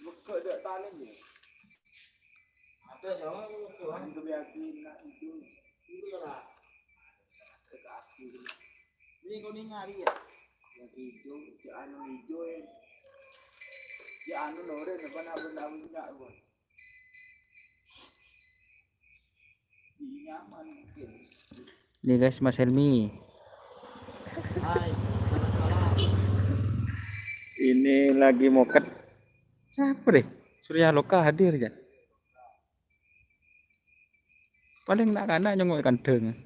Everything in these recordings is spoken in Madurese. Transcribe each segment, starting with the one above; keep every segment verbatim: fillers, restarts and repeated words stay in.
Mekka dak tane ya. Ada ya, Tuhan kebiasaan nak itu. Itu lah. Ini kuning hari ya. Yang hijau, si anu hijau ya. Si anu lore, apa nak benda punya gua. Ini nyaman mungkin. Ini guys, Mas Helmi. Hai. Ini lagi moket. Siapa deh? Surya Loka hadir ya. Paling nak-anak nyongngo' kandhâng.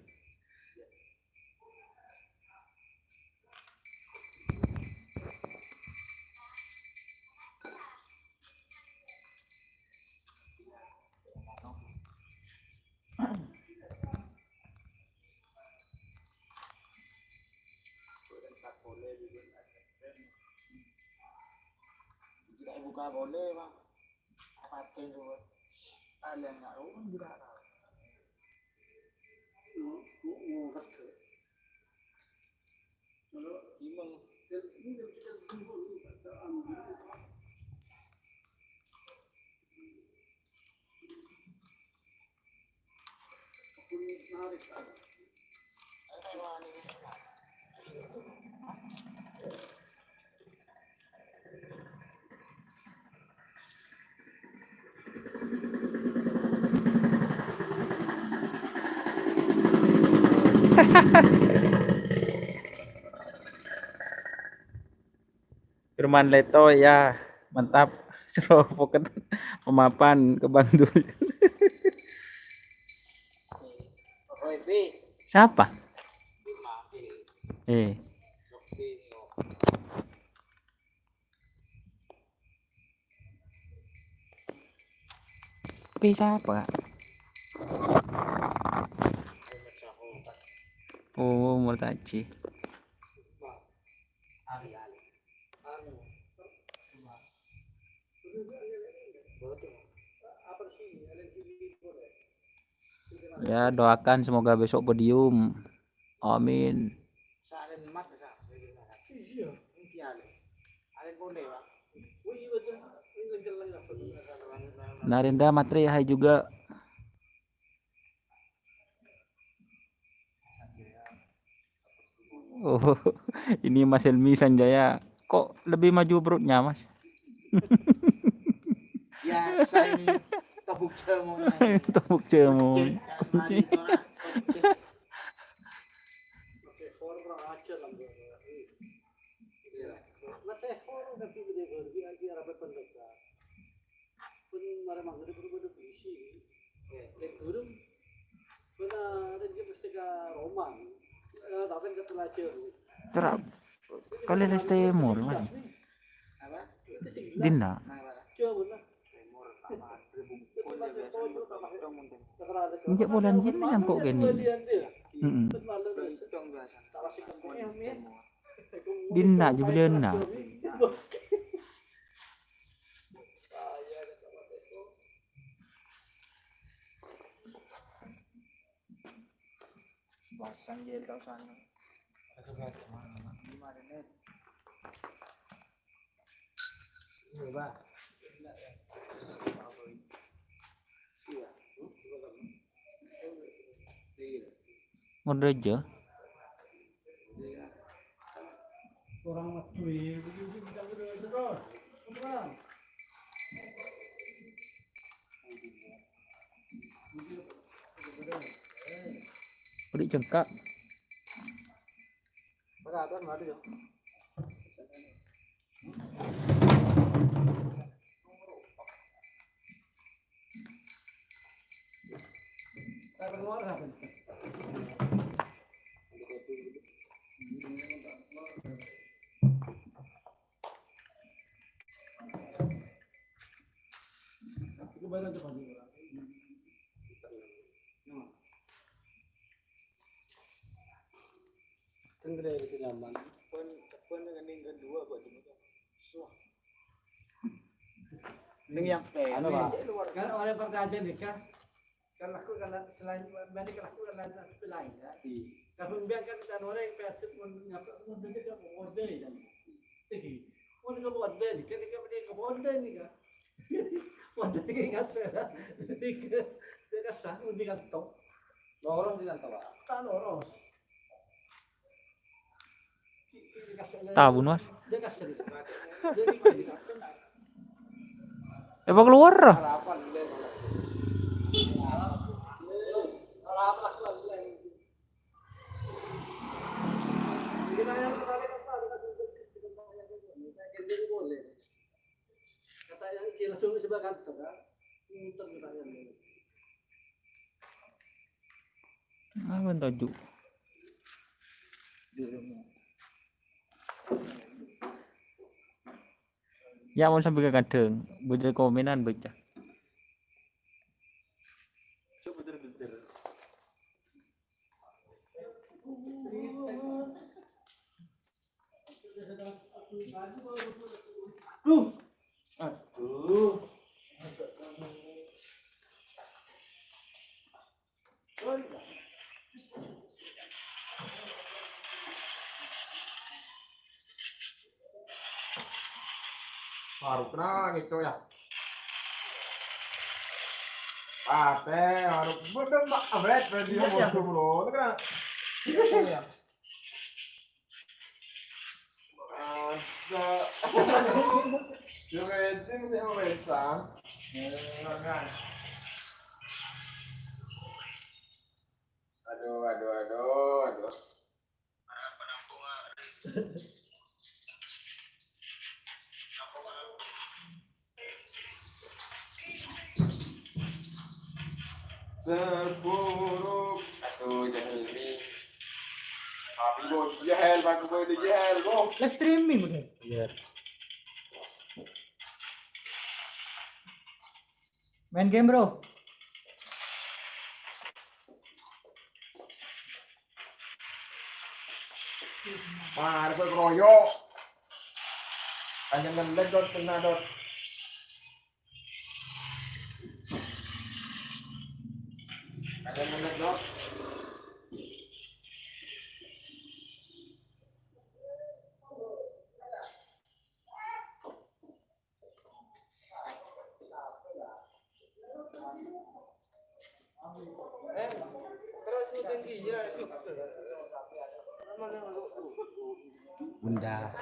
Buka boleh, Bang. Apa tuh? Kalian nggak tahu, tidak tahu. Firman Leto, ya, mantap. Sero poket pemapan ke Bang Dul. Siapa? Eh. Pi siapa, Kak? Oh, Murtaji. Ya, doakan semoga besok podium. Amin. Narendra Matri, hai juga. Oh, ini Mas Helmi Sanjaya. Kok lebih maju perutnya, Mas? Biasa ini tepuk jamunya. Tepuk jamu. Oke, Kak Asmari, itu lah. Oke. Tera, kali les temor, Mas. Dinna. Enjak bulan Jin nyangko' kene. Mm-mm. Dinna jubelana. Basang je tau sana. Gimana, Net? Coba. Iya. Iya. Ngono aja. Orang metu ya, begitu kita terus. Orang. Udah cengkak. Ning yang pen. Anu, Pak. Kan oleh pertanyaan nih, kan? Kalau aku, kalau selain, berarti kalau aku, kalau lain, ya. Iya. Kalau biar kan kita orang yang kreatif, mau nyapa, mau bikin apa, mau deh, kan? Iya. Mau ke Bogor, kan? Kan kita pergi ke Bogor, nih, kan? Bogor, kan, kasar, kan? Dia kasar, mau di kantong. Lorong di kantong, Pak. Tak lorong. Tabu, Mas. Apa keluar? Apa toju'? Ya, mon sampe ka kadheng, bâdâ komenan bâca. Aduh. Baru kena gitu ya. Pate, baru bener, Pak. Abet, berarti. Iya, iya. Bodoh, bro. Itu kena. Iya, iya. Masa. Yo, wedding sih, wes, ah. Aduh, aduh, aduh, aduh. Terpuruk. Aduh, jahil ni. Tapi, Bo, jahil, Pak, Bo, itu jahil, Bo. Live streaming, udah. Iya. Main game, Bro. Mare kowe keroyok. Panjang ngelek, Dot, kena, Dot. Panjang ngelek, Dot. Bunda.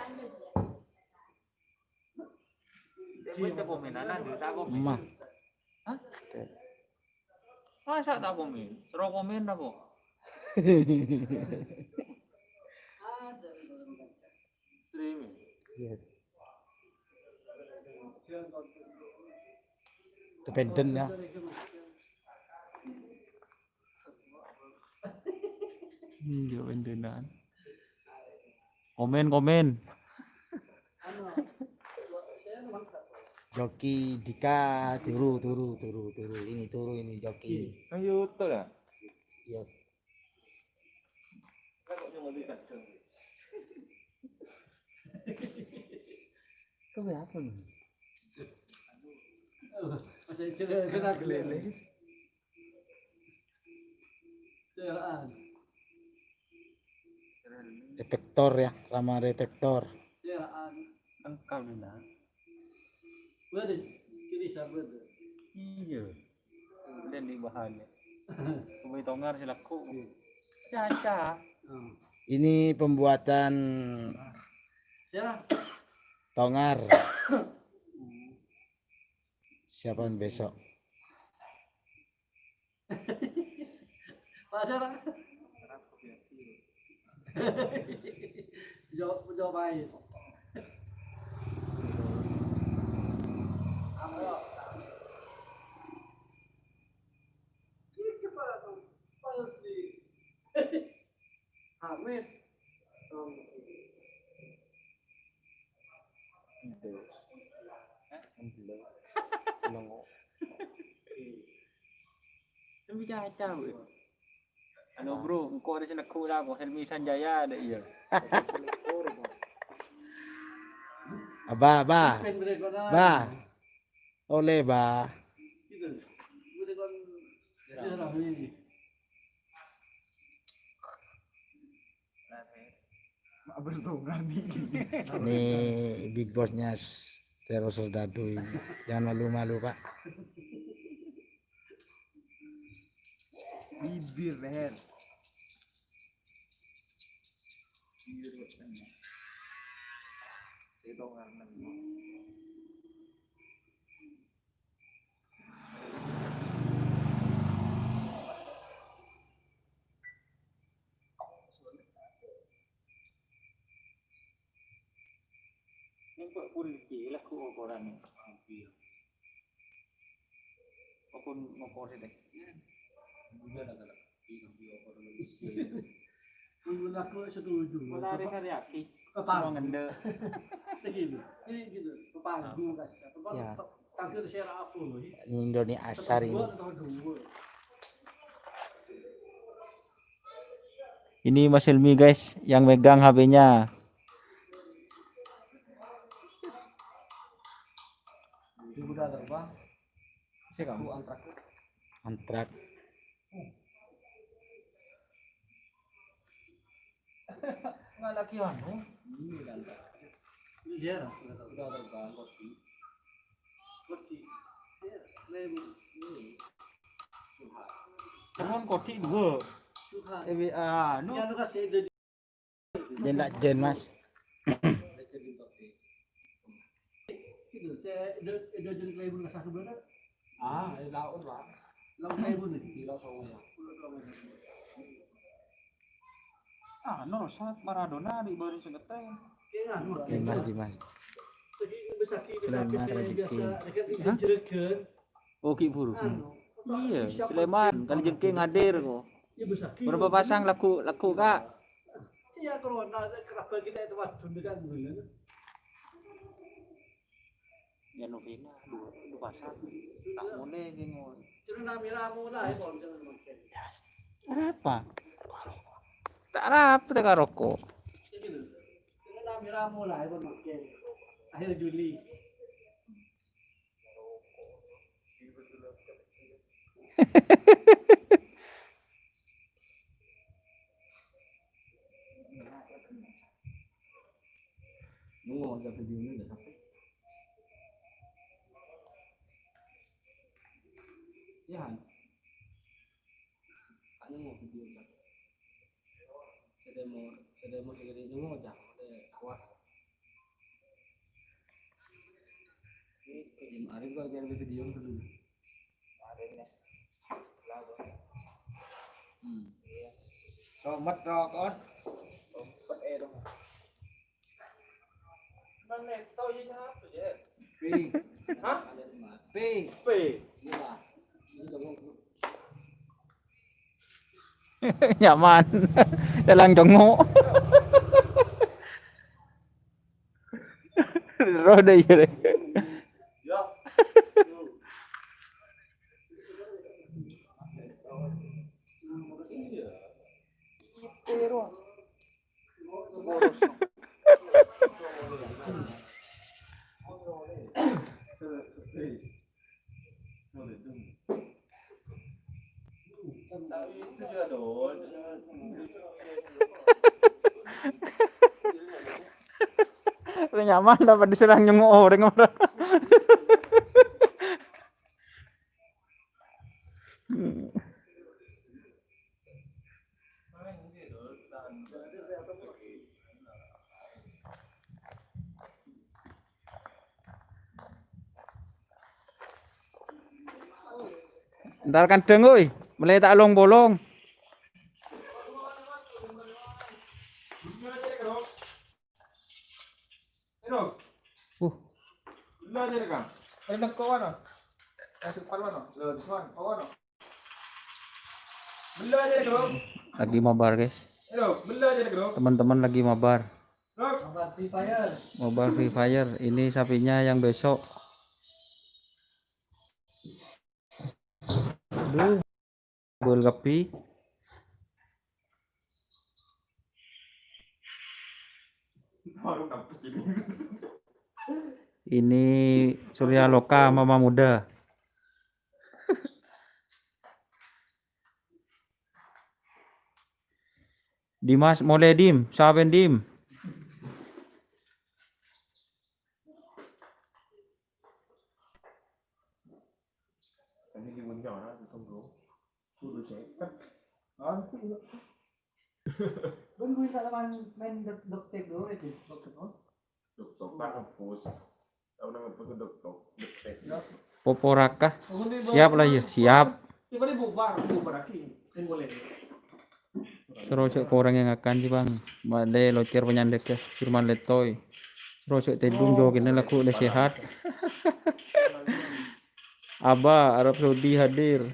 Emak. Hah? Masa ta' komen? Ro komen apa? Streaming. Iya. Dependen ya. Iya, bendenan. Komen, komen. Joki Dika, turu, turu, turu, turu. Ini turu, ini Joki. Ayo, betul ya? Iya. Kau apa nih? Masih kena gelele. Detektor ya, Rama detektor. Engkau ni, Nak. Waduh, kiri sabar. Iya. Kemudian di bahannya. Kembali tongar selaku. Caca. Ini pembuatan tongar. Siapa yang besok? Pasar. Jo, jo, baik. Amit. Nongo. Caca, weh. Anu, Bro, engko' ada sing neggu' lah, kok Helmi Sanjaya ada, iya. Aba, ba. Ba. Oleh, ba. Bertungan nih. Ini big boss-nya s-, Teror Serdadu ini. Jangan malu-malu, Pak. Bibir, leher. Nembak pun gila ku ukuran. Apa ngokor deh? Udah ada, ada. Iya. Menurut aku setuju. Menarik hari aki. Apa? Mau ngende. Segini. Ini gitu. Kepanggu kasih. Ya. Tampil secara apa loh? Ini Indomie Asar ini. Atau dua. Ini Mas Helmi, guys, yang megang H P-nya. Itu udah terbang. Sih kamu. Aku antrak. Antrak. Nggak lagi anu. Ini kan. Iya, udah terbang, Koci. Koci. Iya, lem. Ini. Suha. Telepon Koci dua. Suha. Eh, anu. Ya, lu kasih itu. Jen tak jen, Mas. Ah, laut, Pak. Laut Kaimun nih. Di Laut Songo, ya. Ah, no, saat Maradona di bawah sing ngeteng. Dimas, Dimas. Sulaiman Marzuki. Hah? Oh, Ki Buru. Iya, Sulaiman, Kali Jengking hadir kok. Berapa pasang lagu, lagu, Kak? Iya, corona, kenapa kita itu wadon kan, bener? Ya, novena, dua, dua pasang. Tak mulai, gini. Kenapa? Tak rapi, tak rokok. Akhir Juli. Nunggu aja video ini udah sampai. Ya, Han. Tanya mau video udah. Saya mau, saya mau segede nunggu aja. Udah kuat. Ini hari gua aja video dulu. Kemarin ya. Lah, gua. Hmm. Iya. Somet rokok. Somet, eh, dong. Mana tau ini apa, ya? P. Hah? P. P. Iya. Ini dong. Nyaman. Dalang congok. Roda iya deh. Nyaman dapat diserang nyongo orang orang. Entar kandhâng, oi. Mele ta' long-polong. Uh. Lagi mabar, guys. Teman-teman lagi mabar. Mabar Free Fire. Mabar Free Fire. Ini sapinya yang besok. Aduh. Bul kabbhi. Ini Surya Loka, Mama Muda. Dimas molè, Dim. Sampèyan, Dim. Poporaka. Siap lah, ya, siap. Soro jhâ' korang yang akan sih, Bang. Malè locèr panyandhek ya, Firman Letoy. Soro jhâ' tèdung jhâ' kènè lagghu' lè sehat. Aba, Arab Saudi hadir.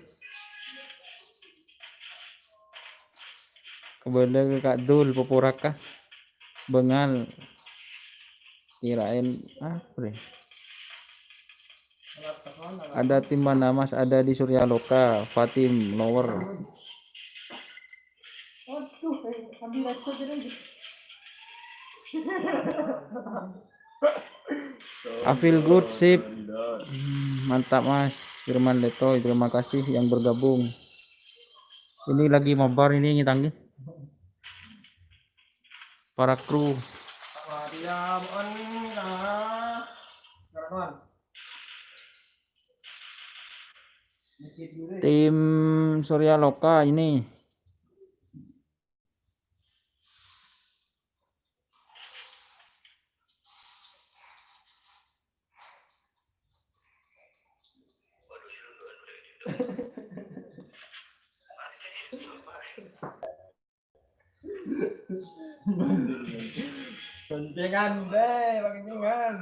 Kembali ke Kak Dul, Poporaka. Bengal. Kirain apa nih? Ada tim mana, Mas? Ada di Surya Loka, Fatim, Lower. I feel good, sip. Hmm, mantap, Mas Firman Letoy, terima kasih yang bergabung. Ini lagi mabar ini, ngitangi. Para kru. Tim Surya Loka ini. Goncengan, Bay, goncengan.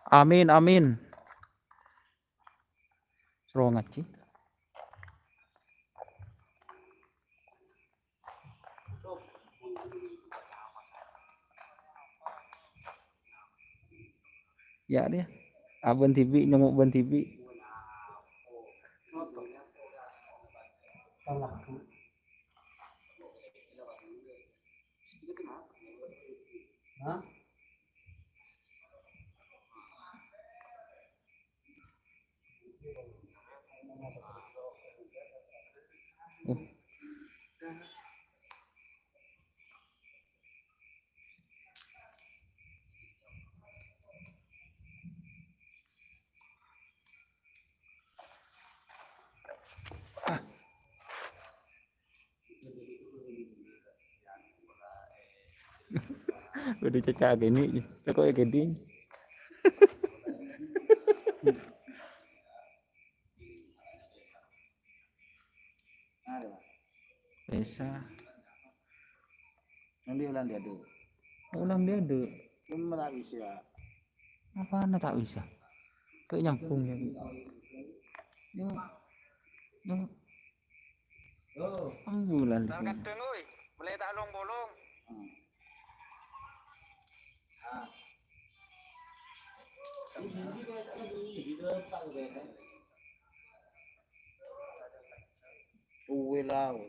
Amin, amin. Soro ngajhi. Ya, dia. Abân dhibi', nyongngo' bân dhibi'. Hah? Udah cecak gini, kok ya gini? Bisa. Nanti ulang dia dulu. Ulang dia dulu. Cuma tak bisa. Apana tak bisa? Kayak nyambung ya. Yuk. Yuk. Ambulan. Bang Kadung, oi. Mulai tak long-bolong. Uwe lao.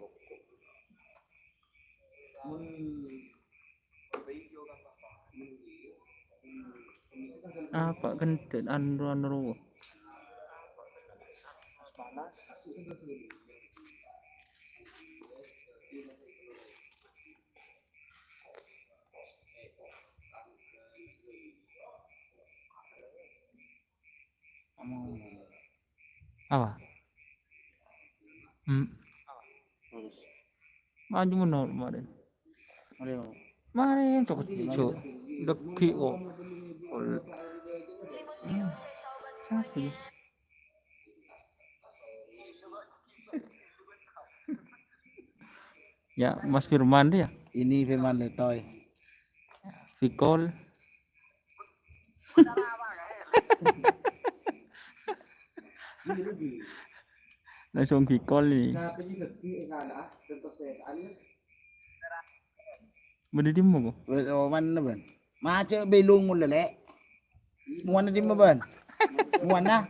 Apa kentut anu anu? Apa? Hmm. Maju menol kemarin. Mari, Bang. Mari, cok, cok. Degi kok. Hmm. Siapa ya? Ya, Mas Firman dia. Ini Firman Letoy. Fikol. Langsung ghi-call ini. Bâdâ dimma, kok? Wes, oh, mana, Bân? Maca belong mulu, Lè'. Muwana dimma, Bân? Muwana?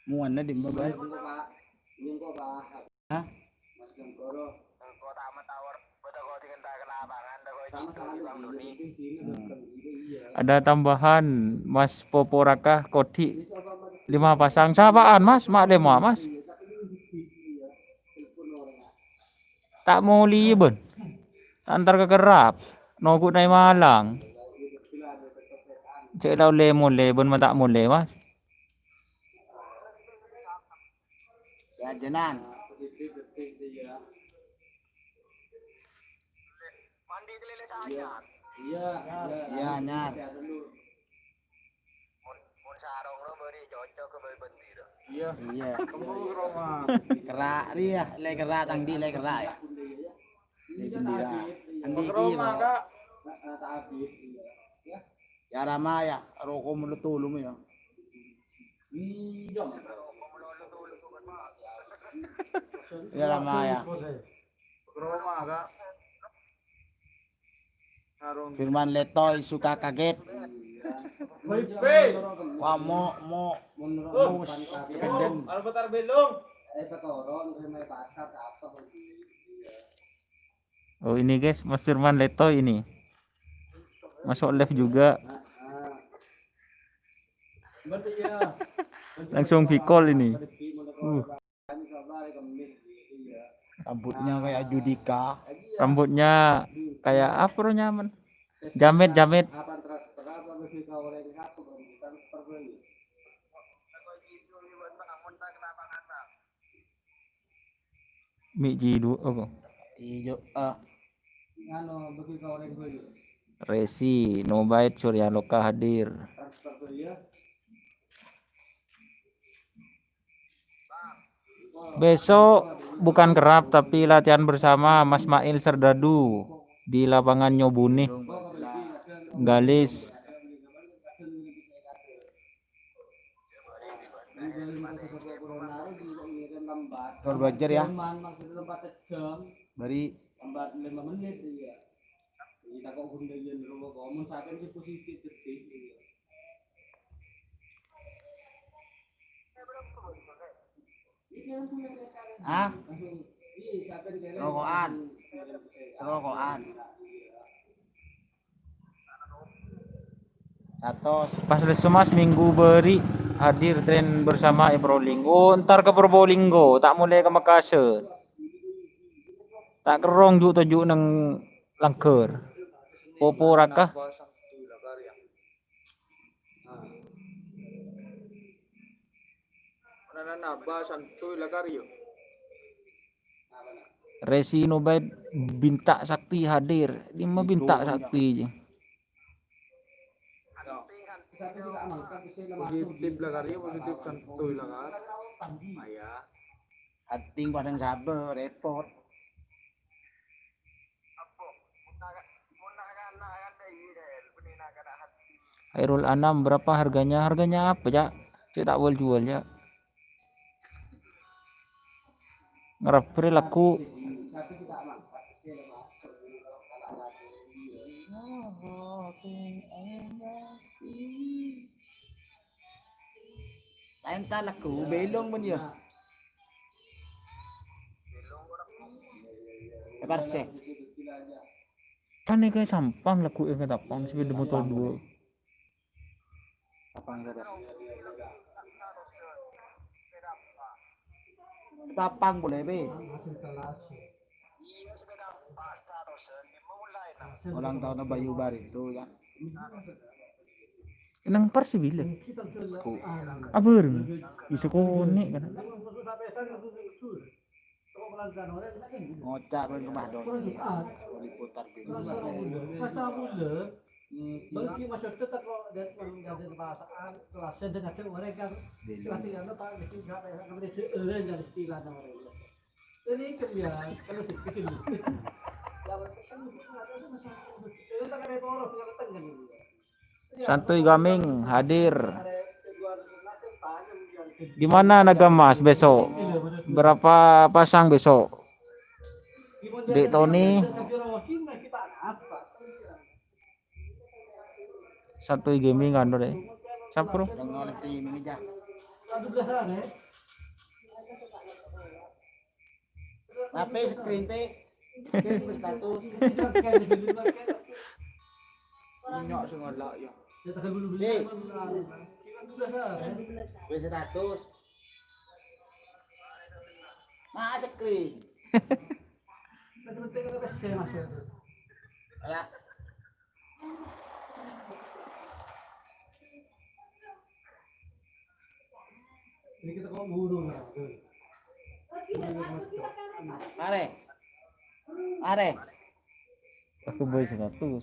Muwana dimma, Bân? Hah? Ada tambahan, Mas Poporaka kodhi' lima pasang. Sapa'an, Mas? Ma' lèma', Mas? Ta' molè, Bân. Ta' entar ka Kerrap. Nonggu' neng Malang. Cè' la ollè molè, Bân, ma' ta' molè, Mas. Sè ajânan. Iya, anyar. Iya. Iya. Kerra' rèya, lè kerra' tang dhi', lè kerra' ya. Lè bendera. Tang dhi' rèya, Kak. Ya Rama ya, roko mulu tulung ya. Ya Rama ya. Roma, Kak. Firman Letoy suka kaget. Wah, mo, mo, mo, kependen. Oh, ini guys, Mas Firman Letoy ini. Masuk live juga. Langsung V-call ini. Uh. Rambutnya kayak Judika. Rambutnya kayak apa, nyaman? Jamet, jamet. Mi' jidu apa? Ijo, ah. Resi, Nubaid, Surya Loka hadir. Besok bukan Kerrap, tapi latihan bersama Mas Mail Serdadu di lapangan Nyobuni. Galis. Tor belajar ya. Bari. Hah? Rokokan. Rokokan. Satos. Pas lesu, Mas, minggu bâri' hadir tren bersama e Probolinggo. Oh, entar ka Probolinggo, ta' molè ka Makassar. Ta' kerrong ju'-toju' neng langghâr. Poporaka. Nana naba santuy la karyo. Resi Nubaid Binta Sakti hadir. Dimma Binta Sakti? Positif la karyo, positif santuy la kar. Aya. Ating padang sabar, repot. Khairul Anam, berapa harganya? Harganya apa, Cak? Cek tak jual-jual, Cak. Ngereper lagu. Laèn ta' lagu, belong pon ya. Eparse. Kan ini kayak Sampang lagu, eh, Ketapang, sepeda motor dua. Tapang, Kak. Tapang boleh, Be. Ulang tahun Bayu Barito, ya. Nang Pers bilâ? Ku. Abâreng. Bisa konek kan. Ngoca' bân rumah doni. Liputan bingung. Bagi maksudnya tak kok dari perasaan kelasnya dengan ada orang kan. Bingung. Latihan apa gitu, nggak kayak nggak ada orang yang istilahnya orang. Santuy Gaming hadir. Gimana Naga Mas besok? Berapa pasang besok? Dek Tony. Santuy Gaming anu deh. Sampro. Apa screen, Pe? Screen, Pe, status. Minyak sing ada, ya. Pe. Pe, status. Ma screen. Alah. Ini kita kok burung, nah, tuh. Are. Are. Aku boy seratus.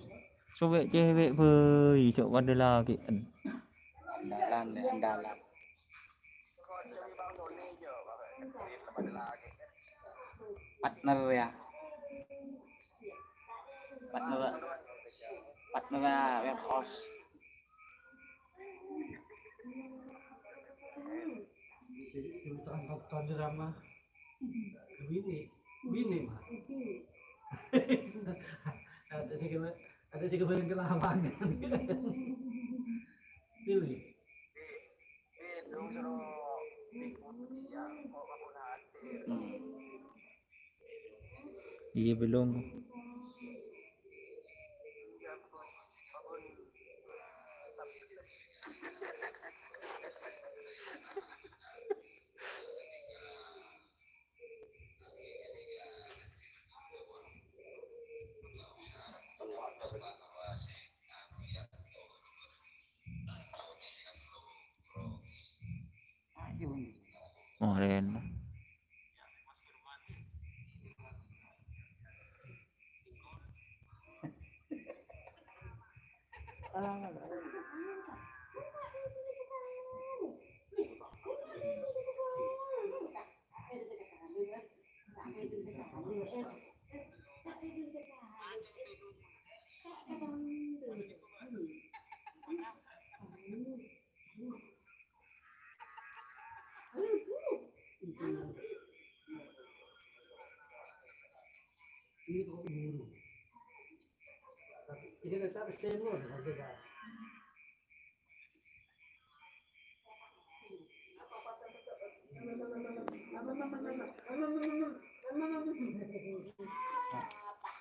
Sobek cewek boy, cok pada lagi kan. Andalan, ya, andalan. Partner, ya. Partner, partner warehouse. Jadi, terang-terang drama. Bini, bini, mah. Ada tiga, ada tiga bulan ke lapangan. Pilih. Hmm. Iya, belum. Moreno.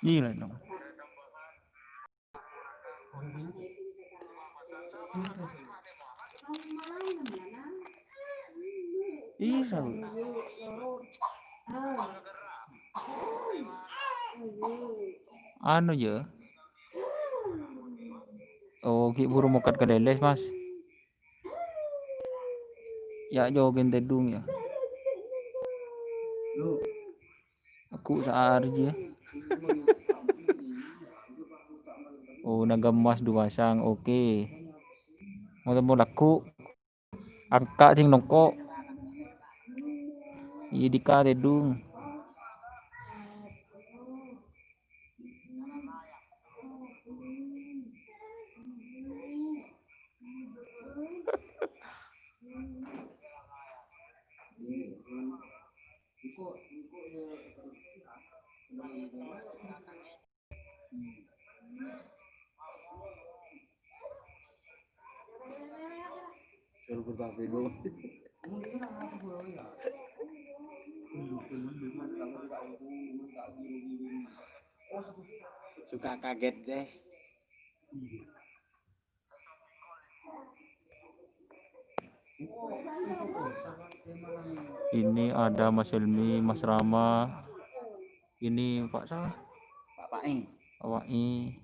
Gila dong. Iya, Sal. Anu, ya. Oh, ghi' buru mokkat ka Leles, Mas. Ya, jogging tèdung, ya. Aku saarè, ya. Oh, naga emas dua pasang. Oke. Mau temu lagu. Angka' sing nongko'. Iya, dika tèdung. Suka kaget, guys. Ini ada Mas Helmi, Mas Rama. Ini Pak sapa? Pak Pai. Pak Pai.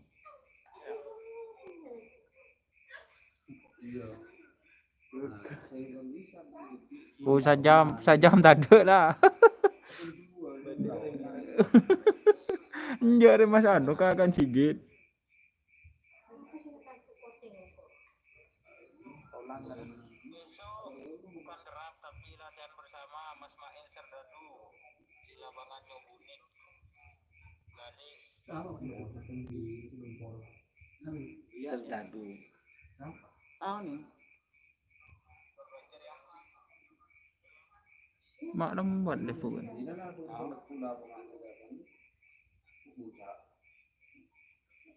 Oh, sajam, sajam tadâ' lah. Enjâ' rè Mas anu, ka kan sigit. Miso bukan derap, tapi latihan bersama Mas Mail Serdadu. Serdadu. Tahu nih. Mak lembut deh, Bu.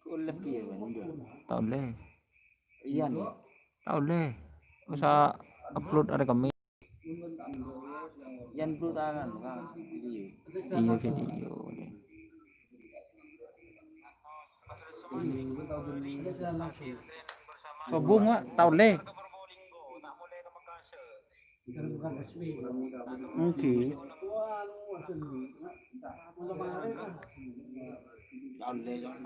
Ku live ki ya, Bang? Enggak. Tahu deh. Iya nih. Tahu deh. Usah upload hari Kamis. Yan upload tangan, Kang. Video. Iya, video. Sobung, Mak, tahu deh. Oke. Tahu deh, Cok.